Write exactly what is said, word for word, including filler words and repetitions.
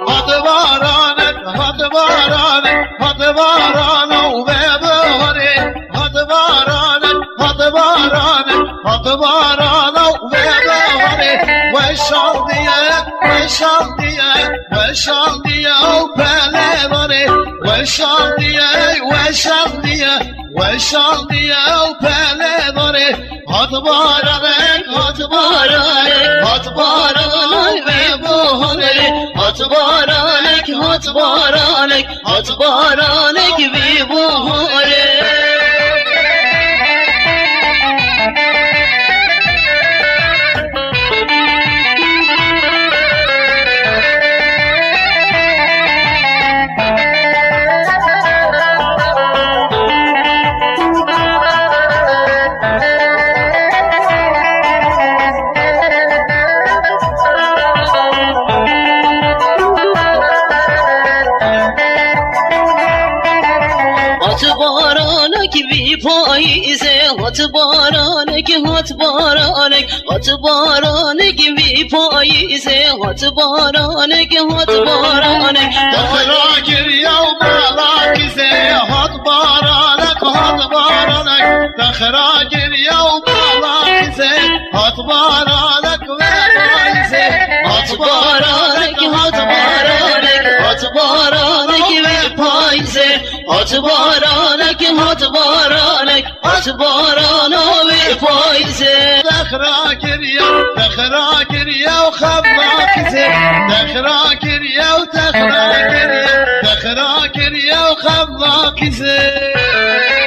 Hat baranek, hat baranek, hat barana û vê biharê. Hat baranek, hat baranek, hat barana û vê biharê. Weşandiye, weşandiye, weşandiye û pelevanê. Weşandiye, weşandiye, weşandiye û pelevanê. Hat baranek, hat baranek, hat baranek vê buharê. Hat baranek, hat baranek, hat baranek vê buharê. Hat baranek vî payîzê, hat baranek, hat baranek, hat baranek vî payîzê, hat baranek, hat baranek. Texra kiriye û bala kizê, hat baranek, hat baranek. Texra kiriye û bala kizê, hat baranek vê payîzê. Hat baranek, hat baranek, hat baranek vê payîzê. Hat baranek, hat baranek, hat barana vê payîzê. Texra kiriye, texra kiriye û xebla kizê. Texra kiriye û texra kiriye, texra kiriye û xebla kizê.